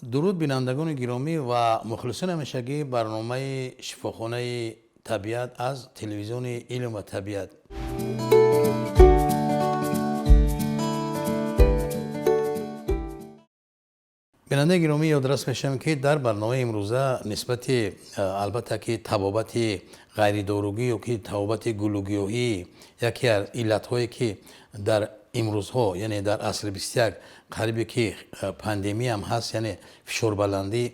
Дуруд бинандагони гиромӣ ва мухлисони ҳамешагии барномаи шифохонаи табиат аз телевизиони илм ва табиат. Бинандаи гиромӣ, ёдрас мешавем, ки дар барномаи имрӯза нисбати албатта ки табобати ғайридоругӣ ё ки табобати гулугиёҳӣ, яке аз иллатҳое ки дар имрӯзҳо, яъне дар асри 21, қарибе ки пандемияам ҳаст, яъне фишорбаландӣ,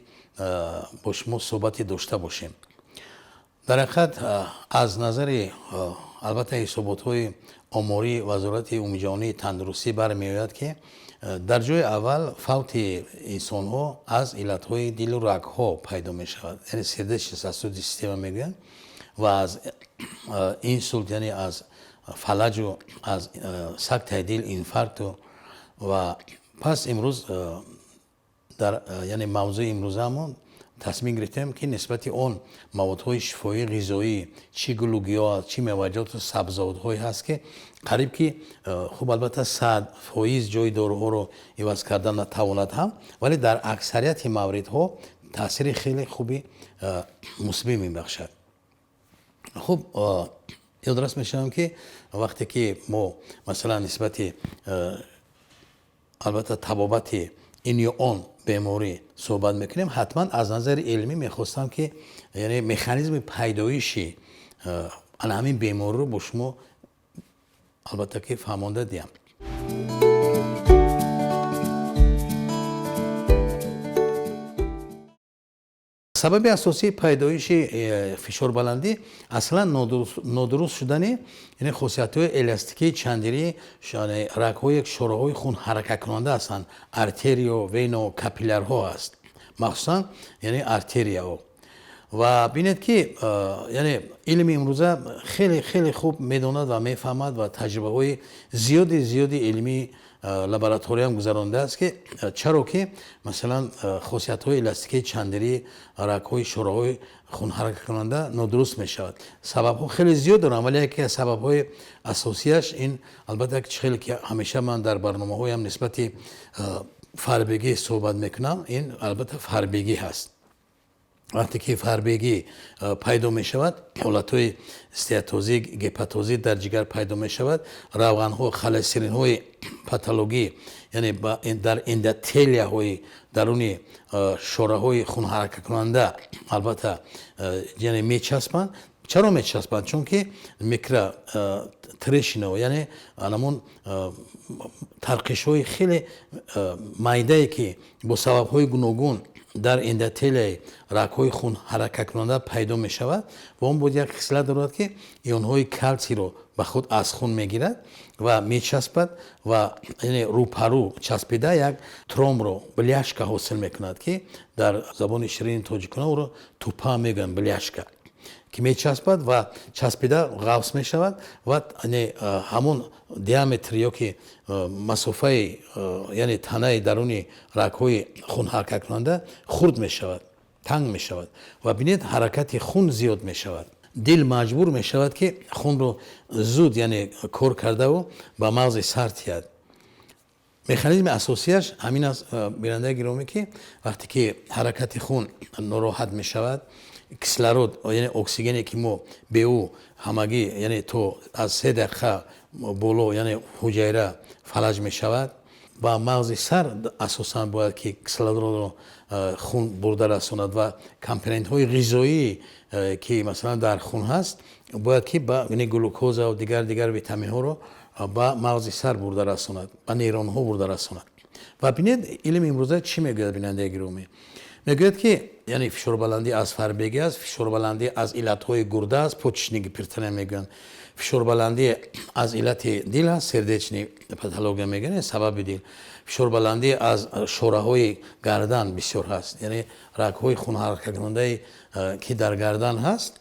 бо шумо суҳбате дошта бошем. Дар ҳақиқат, аз назари албатта ҳисоботҳои омории Вазорати умумиҷаҳонии тандурустӣ бармеояд, ки дар ҷои аввал фавти инсонҳо аз иллатҳои дилу рагҳо пайдо мешавад, яъне сердечно-сосудистая система мегӯянд, ва аз инсулт, яъне аз фалаҷу аз сактаи дил, инфаркту. Ва пас имрӯз дар яъне мавзӯи имрӯзаамон тасмим гирифтем, ки нисбати он маводҳои шифоии ғизоӣ, чӣ гулугиёҳ аст, чӣ меваҷоту сабзавотҳое ҳаст, ки қариб ки хуб, албатта 100% ҷои доруҳоро иваз кардан натавонад ҳам, вале дар аксарияти мавридҳо таъсири хеле хуби мусбӣ мебахшад. Хуб, ёдрас мешавам, ки вақте ки мо масалан нисбати албатта табобати ин ё он беморӣ суҳбат мекунем, ҳатман аз назари илмӣ мехостам, ки яъне механизми пайдоиши ана ҳамин бемориро бо шумо албатта ки фаҳмонда диҳам. Сабаби асосии пайдоиши фишорбаландӣ аслан нодуруст шудани, яъне хосиятҳои эластикии чандирии рагҳои шораҳои хун ҳаракаткунанда ҳастанд, артерио, вено, капиллярҳо аст, махсусан яъне артерияҳо. Ва бинед, ки яъне илми имрӯза хеле хеле хуб медонад ва мефаҳмад ва таҷрибаҳои зиёди зиёди илмии лабораториям гузарондааст, ки чаро ки масалан хосиятҳои эластикии чандирии рагҳои шораҳои хун ҳаракаткунанда нодуруст мешавад. Сабабҳо хеле зиёд доранд, вале яке аз сабабҳои асосияш ин албатта хеле ки ҳамеша ман дар барномаҳоям нисбати фарбегӣ суҳбат мекунам, ин албатта фарбегӣ ҳаст. Вақте ки фарбегӣ пайдо мешавад, ҳолатҳои стеатозӣ, гепатозӣ дар ҷигар пайдо мешавад, равғанҳо, холестеринҳои патологӣ, яъне дар эндотелияҳои даруни шораҳои хунҳаракаткунанда албатта яъне мечаспанд. Чаро мечаспанд? Чунки микротрещинаҳо, яъне анамон тарқишҳои хеле майдае, ки бо сабабҳои гуногун дар эндотелияи рагҳои хун ҳаракаткунанда пайдо мешавад, ва он боз як хислат дорад, ки ионҳои калсийро ба худ аз хун мегирад ва мечаспад ва яъне рӯпару часпида як тромбро, бляшка ҳосил мекунад, ки дар забони ширини тоҷикона ӯро тупа мегӯянд, бляшка, ки мечаспад ва часпида ғафс мешавад ва яъне ҳамон диаметр ё ки масофаи яъне танаи даруни рагҳои хун ҳаракаткунанда хурд мешавад, танг мешавад ва бинед, ҳаракати хун зиёд мешавад. Дил маҷбур мешавад, ки хунро зуд яъне кор кардаву ба мағзи сар тиҳад. Механизми асосияш ҳамин аст, бинандаи гиромӣ, ки вақте ки ҳаракати хун нороҳат мешавад, кислород, яъне оксигене, ки мо бе ӯ ҳамагӣ яъне то аз 3 дақиқа боло яъне ҳуҷайра фалаҷ мешавад, ба мағзи сар асосан бояд ки кислородро хун бурда расонад ва компонентҳои ғизоӣ, ки масалан дар хун ҳаст, бояд ки ба яъне глюкоза ва дигар дигар витаминҳоро ба мағзи сар бурда расонад, ба нейронҳо бурда расонад. Ва бинед, илми имрӯза чӣ мегӯяд, бинандаи гиромӣ? Мегӯяд, ки яъне фишорбаландӣ аз фарбегӣ аст, фишорбаландӣ аз иллатҳои гурда аст, почечный гипертония мегӯянд, фишорбаландӣ аз иллати дил аст, сердечный патология мегӯянд, сабаби дил, фишорбаландӣ аз шораҳои гардан бисёр ҳаст, яъне рагҳои хунҳаракаткунандаи, ки дар гардан ҳаст,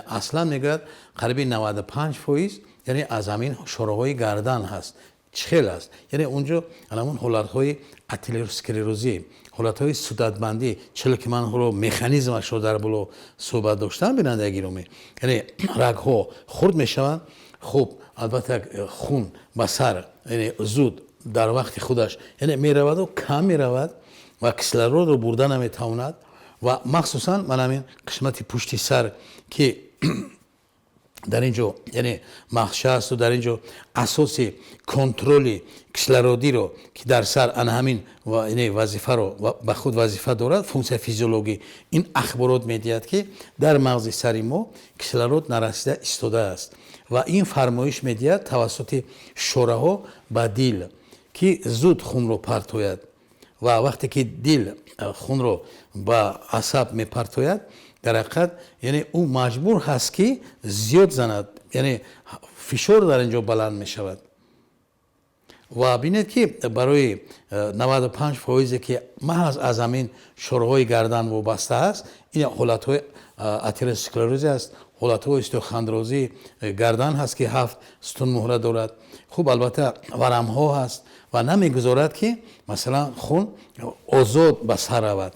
аслан мегӯяд, қариби 95% яъне аз ҳамин шораҳои гардан ҳаст. Чӣ хел аст? Яъне унҷо ҳамон ҳолатҳои атеросклерозӣ, ҳолатҳои судатбандӣ, чиле ки ман ҳоло механизмашро дар боло суҳбат доштам, бинандаи гиромӣ, яъне рагҳо хурд мешаванд. Хуб, албатта хун ба сар яъне зуд дар вақти худаш яъне мераваду кам меравад. Ва кислородро бурда наметавонад. Ва махсусан ман ҳамин қисмати пушти сар, ки дар ин ҷо, яъне мағзча аст ва дар ин ҷо асоси контроли кислородиро, ки дар сар ана ҳамин, яъне вазифаро ба худ вазифа дорад, функсияи физиологӣ, ин ахборот медиҳад, ки дар мағзи сари мо кислород нарасида истодааст ва ин фармоиш медиҳад тавассути шораҳо ба дил, ки зуд хунро партояд. Ва вақте ки дил хунро ба асаб мепартояд, дар ҳақиқат, яъне ӯ маҷбур ҳаст, ки зиёд занад, яъне фишор дар ин ҷо баланд мешавад. Ва бинед, ки барои 95 фоизе, ки маҳз аз ҳамин шораҳои гардан вобаста аст, ин ҳолатҳои атеросклерозӣ аст, ҳолатҳои остеохондрозии гардан ҳаст, ки ҳафт сутунмуҳра дорад. Хуб, албатта, варамҳо ҳаст ва намегузорад, ки масалан хун озод ба сар равад.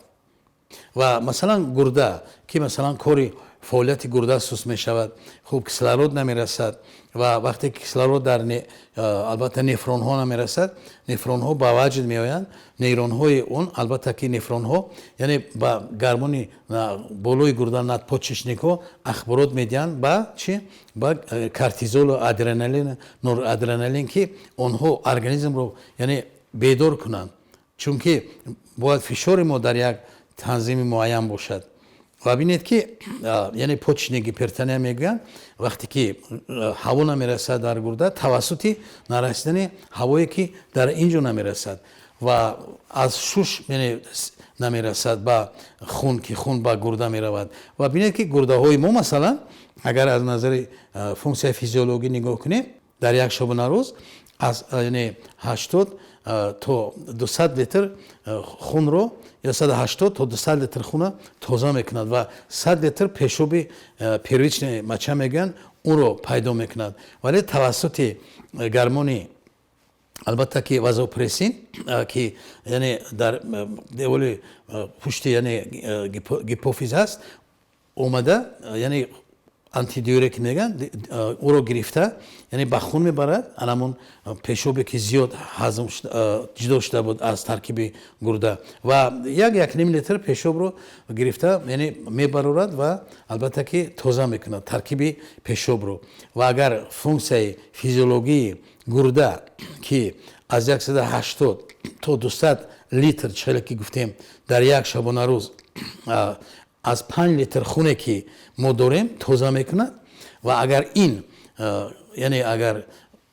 Ва масалан гурда, ки масалан кори фаъолияти гурда суст мешавад, хуб, кислород намерасад. Ва вақте ки кислород дар албатта нефронҳо намерасад, нефронҳо ба ваҷд меоянд, нейронҳои он, албатта ки нефронҳо, яъне ба гормони болои гурда, надпочечникҳо ахборот медиҳанд ба чи? Ба кортизолу адреналин, норадреналин, ки онҳо организмро, яъне бедор кунанд, чунки бояд фишори мо дар як танзими муайян бошад. Ва бинед, ки яъне почечный гипертония мегӯянд, вақте ки ҳаво намерасад дар гурда тавассути нарасидани ҳавое, ки дар ин ҷо намерасад ва аз шуш, яъне намерасад ба хун, ки хун ба гурда меравад. Ва бинед, ки гурдаҳои мо, масалан, агар аз назари функсияи физиологӣ нигоҳ кунем, дар як шабонарӯз аз, яъне 80 то 200 литр хунро ё 180 то 200 литр хуна тоза мекунад ва 100 литр пешоби, первичный моча мегӯянд, ӯро пайдо мекунад. Вале тавассути гормони, албатта ки вазопрессин, ки яъне дар деволи пушти, яъне гипофиз аст, омада, яъне антидиуретик мегӯянд, ӯро гирифта, яъне ба хун мебарад. Анамон пешобе, ки зиёд ҳазм ҷудо шуда буд аз таркиби гурда, ва як 1,5 литр пешобро гирифта, яъне мебарорад ва албатта ки тоза мекунад таркиби пешобро. Ва агар функсияи физиологии гурда, ки аз 180 то 200 литр, чхеле ки гуфтем, дар як шабонарӯз аз 5 литр хуне, ки мо дорем, тоза мекунад, ва агар ин, яъне агар,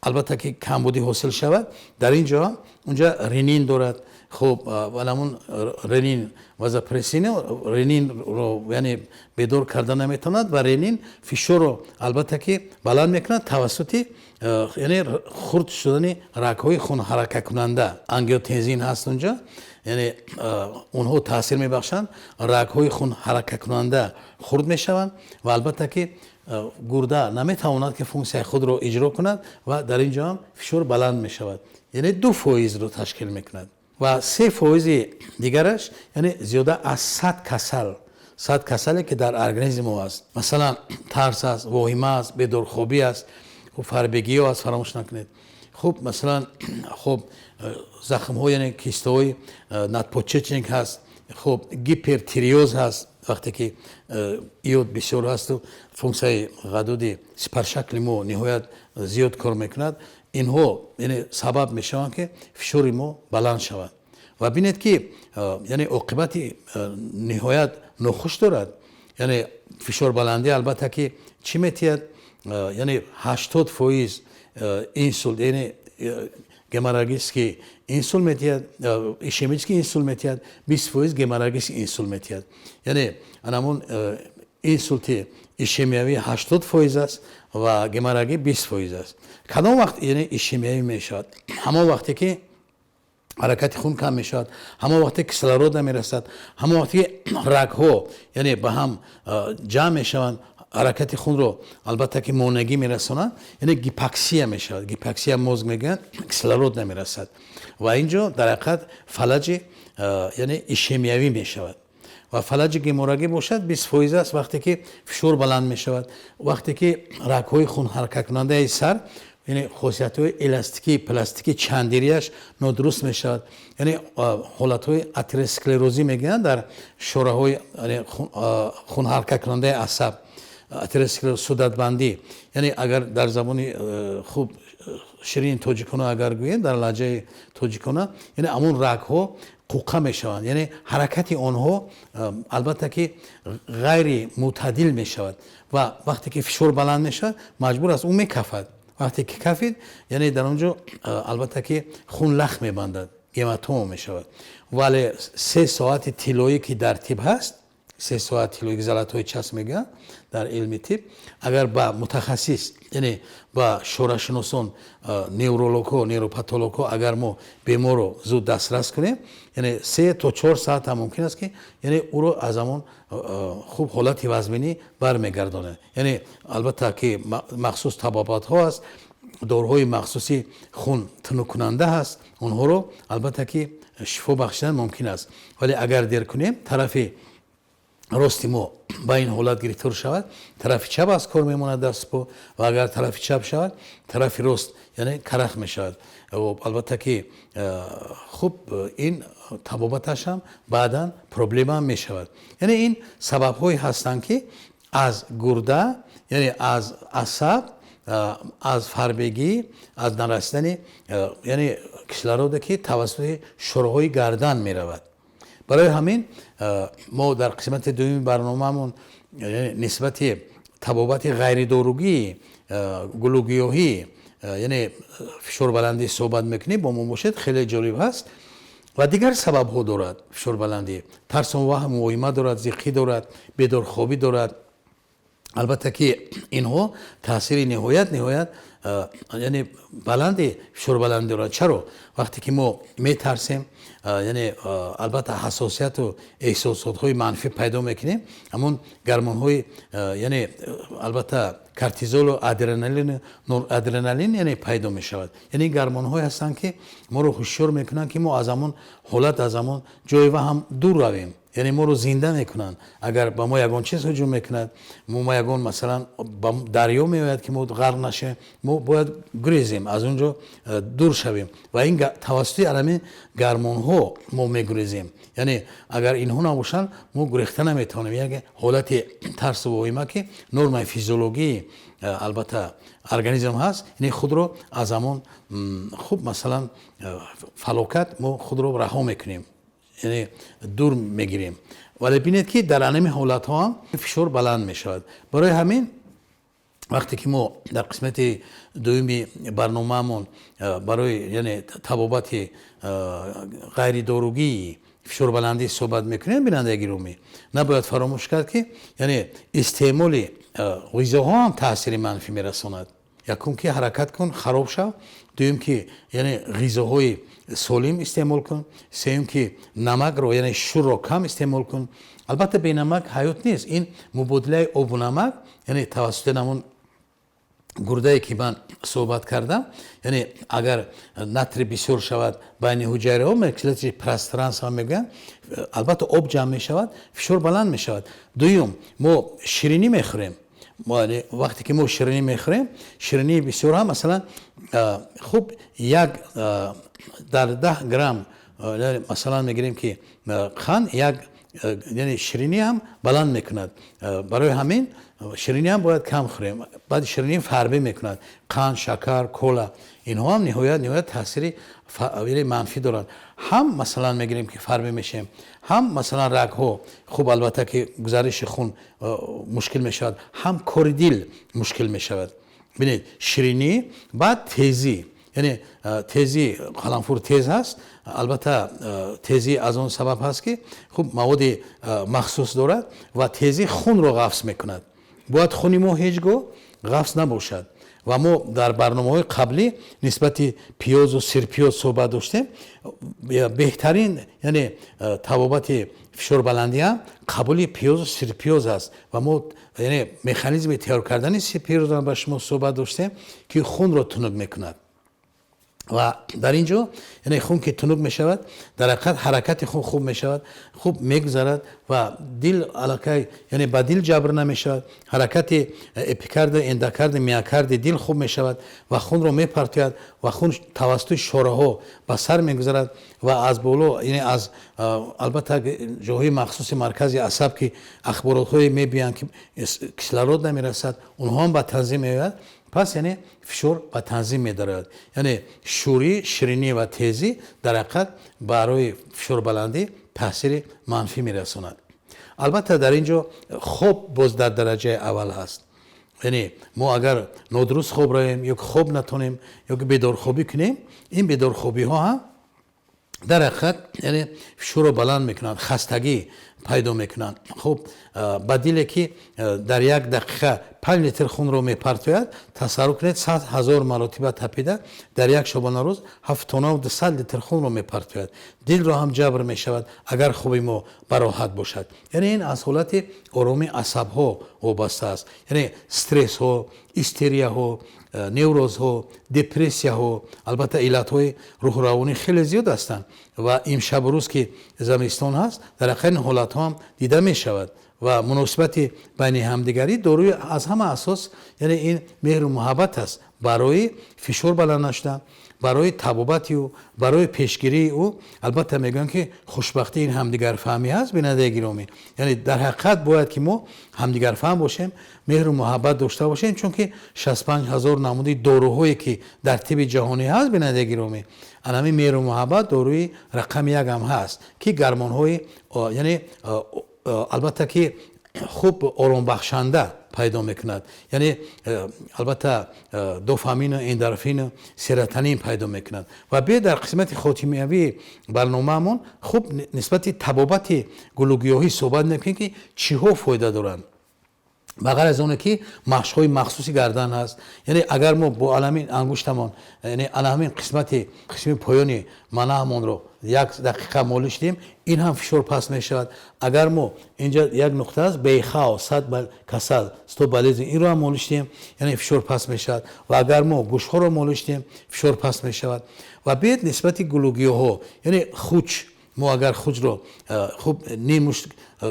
албатта ки камбудӣ ҳосил шавад дар ин ҷо, унҷа ренин дорад. Хуб, валамун ренин, вазопрессин ренинро, яъне бедор карда наметавонад ва ренин фишорро, албатта ки, баланд мекунад тавассути, яъне хурд шудани рагҳои хунҳаракакунанда. Ангиотензин ҳаст унҷа, яъне онҳо таъсир мебахшанд, рагҳои хунҳаракакунанда хурд мешаванд ва албатта ки гурда наметавонад, ки функсияи худро иҷро кунад ва дар ин ҷо ҳам фишор баланд мешавад, яъне 2 фоизро ташкил мекунад. Ва 3 фоизи дигараш, яъне зиёда аз 100 касал, 100 касале, ки дар организми мо аст, масалан тарс аст, воҳима аст, бедорхобӣ аст, хуб, фарбегиҳо аст, фаромӯш накунед. Хуб, масалан, хуб, захмҳо, яъне кистаҳои надпочечник ҳаст, хуб, гипертиреоз ҳаст, вақте ки иод бисёр ҳасту функсияи ғадуди сипаршакли мо ниҳоят зиёд кор мекунад. Инҳо, яъне сабаб мешаванд, ки фишори мо баланд шавад. Ва бинед, ки яъне оқибати ниҳоят нохуш дорад, яъне фишорбаландӣ, албатта ки чӣ метиҳад? Яъне 80% инсулт, яъне геморрагический инсулт метиҳад, ишемический инсулт метиҳад, 20% геморрагический инсулт метиҳад. Яъне анамон инсулти ишемиявӣ 80% аст ва геморрагӣ 20% аст. Кадом вақт, яъне ишемиявӣ мешавад? Ҳамон вақте ки ҳаракати хун кам мешавад, ҳамон вақте кислород намерасад, ҳамон вақте ки рагҳо, яъне ба ҳам ҷамъ мешаванд, ҳаракати хунро, албатта ки монеагӣ мерасонанд, яъне гипоксия мешавад, гипоксия мозг мегӯянд, кислород намерасад ва ин ҷо дар ҳақиқат фалаҷи, яъне ишемиявӣ мешавад. Ва фалаҷи геморрагӣ бошад, 20% аст, вақте ки фишор баланд мешавад, вақте ки рагҳои хунҳаракаткунандаи сар Яъне хосиятҳои эластикӣ, пластикӣ, чандирияш нодуруст мешавад. Яъне ҳолатҳои атеросклерозӣ мегӯянд дар шораҳои хунҳаракаткунандаи асаб, атеросклероз, судадбандӣ. Яъне агар дар забони хуб ширини тоҷикона агар гӯем, дар лаҳҷаи тоҷикона, яъне ҳамон рагҳо қуққа мешаванд, яъне ҳаракати онҳо албатта ки ғайримутадил мешавад ва вақте ки фишор баланд мешавад, маҷбур аст, ӯ мекафад. Вақте ки кафид, яъне дар он ҷо албатта ки хун лахт мебандад, гематома мешавад. Вале 3 соати тиллоӣ, ки дар тиб ҳаст, 3 соати тиллоӣ, золотой час мегӯянд дар илми тиб, агар ба мутахассис, яъне ба шорашиносон, неврологҳо, нейропатологҳо, агар мо беморро зуд дастрас кунем, яъне 3 то 4 саат ҳам мумкин аст, ки яъне ӯро аз ҳамон хуб ҳолати вазминӣ бармегардонад. Яъне албатта ки махсус табобатҳо аст, доруҳои махсуси хун тунуккунанда ҳаст, онҳоро албатта ки шифо бахшидан мумкин аст. Вале агар дер кунем, тарафи рости мо ба ин ҳолат гирифтор шавад, тарафи чап аз кор мемонад, дастпо, ва агар тарафи чап шавад, тарафи рост яъне карах мешавад. Албатта ки хуб ин табобаташ ҳам баъдан проблема мешавад. Яъне ин сабабҳое ҳастанд, ки аз гурда, яъне аз асаб, аз фарбегӣ, аз нарасидани яъне кислороде, ки тавассути шораҳои гардан меравад. Барои ҳамин мо дар қисмати дуюми барномаамон нисбати табобати ғайридоругии гулугиёҳӣ, яъне фишорбаландӣ суҳбат мекунем. Бо мо бошед, хеле ҷолиб ҳаст. Ва дигар сабабҳо дорад фишорбаландӣ: тарсу ваҳм, воҳима дорад, зиққӣ дорад, бедорхобӣ дорад. Албатта ки инҳо таъсири ниҳоят яъне баланди фишорбаландӣ дорад. Чаро? Вақте ки мо метарсем, яъне албатта ҳассосияту эҳсосотҳои манфӣ пайдо мекунем, ҳамон гормонҳои яъне албатта кортизолу адреналин, норадреналин яъне пайдо мешавад. Яъне гормонҳое ҳастанд, ки моро ҳушёр мекунанд, ки мо аз ҳамон ҳолат, аз ҳамон ҷои ваҳм дур равем, яъне моро зинда мекунанд. Агар ба мо ягон чиз ҳуҷум мекунад, мо ягон, масалан, ба дарё меояд, ки мо ғарқ нашавем, мо бояд гурезем, аз он ҷо дур шавем ва ин тавассути ҳамин гормонҳо мо мегурезем. Яъне агар инҳо набошанд, мо гурехта наметавонем. Яъне ҳолати тарсу воҳима, ки нормаи физиологии албатта организм ҳаст, яъне худро аз ҳамон хуб, масалан, фалокат мо худро раҳо мекунем, яъне дур мегирем. Вале бинед, ки дар ҳамин ҳолатҳо ҳам фишор баланд мешавад. Барои ҳамин вақте ки мо дар қисмати дуюми барномаамон барои яъне табобати ғайридоругии фишорбаландӣ суҳбат мекунем, бинандаи гиромӣ, набояд фаромӯш кард, ки яъне истеъмоли ғизоҳо ҳам таъсири манфӣ мерасонад. Якум, ки ҳаракат кун, хароб шав. Дуюм, ки яъне ғизоҳои солим истеъмол кун. Сеюм, ки намакро, яъне шӯрро кам истеъмол кун. Албатта бе намак ҳаёт нест. Ин мубодилаи обу намак, яъне тавассути ҳамон гурдае, ки ман суҳбат кардам, яъне агар натрий бисёр шавад байни ҳуҷайраҳо, меркулятии пространство мегӯянд, албатта об ҷамъ мешавад, фишор баланд мешавад. Дуюм, мо ширинӣ мехӯрем. Вақте ки мо ширинӣ мехӯрем, ширинии бисёр ҳам, масалан, хуб, як дар 10 грамм, масалан, мегирем, ки қанд як, яъне ширинӣ ҳам баланд мекунад. Барои ҳамин ширинӣ ҳам бояд кам хӯрем. Баъд ширинӣ фарбе мекунад. Қанд, шакар, кола, инҳо ҳам ниҳоят таъсири манфӣ доранд. Ҳам, масалан, мегирем, ки фарбе мешавем, ҳам, масалан, рагҳо хуб, албатта ки гузариши хун мушкил мешавад, ҳам кори дил мушкил мешавад. Бинед, ширинӣ, баъд тезӣ, яъне тезӣ, қаламфур тез ҳаст. Албатта тезӣ аз он сабаб ҳаст, ки хуб маводи махсус дорад ва тезӣ хунро ғафс мекунад. Бояд хуни мо ҳеҷ гоҳ ғафс набошад. Ва мо дар барномаҳои қаблӣ нисбати пиёзу сирпиёз суҳбат доштем. Беҳтарин яъне табобати фишорбаландӣ ҳам қабули пиёзу сирпиёз аст. Ва мо яъне механизми тайёр кардани сирпиёзро ба шумо суҳбат доштем, ки хунро тунук мекунад. Ва дар ин ҷо яъне хун ки тунук мешавад, дар ҳақиқат ҳаракати хун хуб мешавад, хуб мегузарад ва дил алакай, яъне ба дил ҷабр намешавад. Ҳаракати эпикард, эндокард, миокарди дил хуб мешавад ва хунро мепартояд ва хун тавассути шораҳо ба сар мегузарад ва аз боло, яъне аз албатта ҷойҳои махсуси маркази асаб, ки ахборотҳое мебиёянд, ки кислород намерасад, онҳо ҳам ба танзим меояд. Пас яъне фишор ба танзим медарояд. Яъне шӯрӣ, ширинӣ ва тезӣ дар ҳақиқат барои фишорбаландӣ таъсири манфӣ мерасонад. Албатта дар ин ҷо хоб боз дар дараҷаи аввал ҳаст. Яъне мо агар нодуруст хоб равем ё ки хоб натонем ё ки бедорхобӣ кунем, ин бедорхобиҳо ҳам дар ҳақиқат яъне фишорро баланд мекунанд, хастагӣ пайдо мекунанд. Хуб, ба диле ки дар як дақиқа 5 литр хунро мепартояд, тасаввур кунед 100 ҳазор маротиба тапида дар як шабонарӯз 7,2 литр хунро мепартояд. Дилро ҳам ҷабр мешавад, агар хоби мо бароҳат бошад. Яъне ин аз ҳолати ороми асабҳо вобаста аст. Яъне стрессҳо, истерияҳо, неврозҳо, депрессияҳо, албатта иллатҳои рӯҳу равонӣ хеле зиёд ҳастанд ва имшабу рӯз ки замистон ҳаст, дар ҳақиқат ин ҳолатҳо ҳам дида мешавад ва муносибати байни ҳамдигарӣ доруи аз ҳама асос, яъне ин меҳру муҳаббат аст барои фишор баланд нашудан, барои табобати ӯ, барои пешгирии ӯ. Албатта мегӯянд ки хушбахтии ин ҳамдигарфаҳмӣ ҳаст, бинандаи гиромӣ. Яъне дар ҳақиқат бояд ки мо ҳамдигарфаҳм бошем, меҳру муҳаббат дошта бошем, чунки 65 ҳазор намуди доруҳое ки дар тибби ҷаҳонӣ ҳаст, бинандаи гиромӣ, ана ҳамин меҳру муҳаббат доруи рақами як ҳам ҳаст, ки гармонҳои, яъне албатта ки хуб оромбахшанда пайдо мекунад. Яъне албатта дофамину, эндорфину, серотонин пайдо мекунад. Ва биёед дар қисмати хотимавии барномаамон хуб нисбати табобати гулугиёҳӣ суҳбат мекунем, ки чиҳо фоида доранд. Ба ғайр аз оне ки машқҳои махсуси гардан ҳаст, яъне агар мо бо аламин ангуштамон, яъне аламин қисмати қисми поёни манаамонро як дақиқа молиш диҳем, ин ҳам фишор паст мешавад. Агар мо инҷа як нуқта аст, бейхао, сад касал, сто болезни, инро ҳам молиш диҳем, яъне фишор паст мешавад. Ва агар мо гӯшҳоро молиш диҳем, фишор паст мешавад. Ва биёед нисбати гулугиёҳо, яъне хуч, мо агар хуҷро хуб ним мушт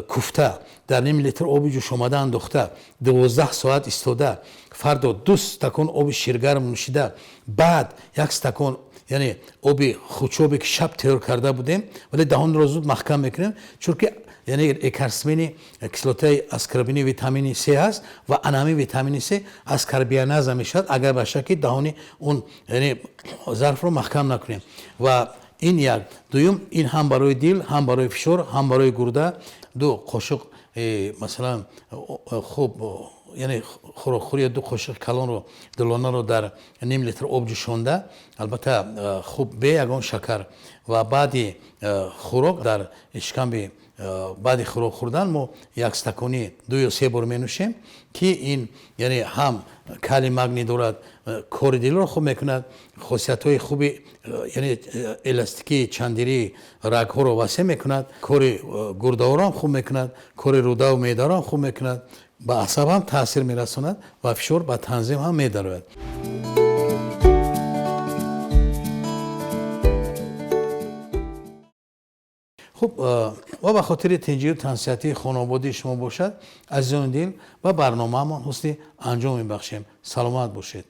куфта дар ним литр оби ҷӯшомада андохта 12 соат истода, фардо 2 стакон оби ширгарм нӯшида, баъд як стакон яъне оби хучобе ки шаб тайёр карда будем, вале даҳонро зуд маҳкам мекунем, чунки яъне экарсмени кислотаи аскорбини витамини С ҳаст ва ана ҳамин витамини С аскорбианаза мешавад, агар ба шакли даҳони он яъне зарфро маҳкам накунем. Ва ин як. Дуюм, ин ҳам барои дил, ҳам барои фишор, ҳам барои гурда. 2 қошуқ, масалан, хуб, яъне хӯрокхӯрӣ 2 қошуқ калонро, дилонаро дар ним литр об ҷӯшонда, албатта хуб бе ягон шакар, ва баъди хӯрок дар ишкамби, баъди хӯрок хӯрдан мо як стакони 2 ё 3 бор менӯшем, ки ин яъне ҳам калий магний дорад, кори дилро хуб мекунад, хосиятҳои хуби яъне эластикии чандирии рагҳоро васеъ мекунад, кори гурдаҳоро ҳам хуб мекунад, кори рӯдаву меъдаро ҳам хуб мекунад, ба асаб ҳам таъсир мерасонад ва фишор ба танзим ҳам медарояд. Хуб, ва ба хотири тинҷию тансиҳатии хонаводаи шумо бошад, азизони дил, ба барномаамон ҳусни анҷом мебахшем. Саломат бошед.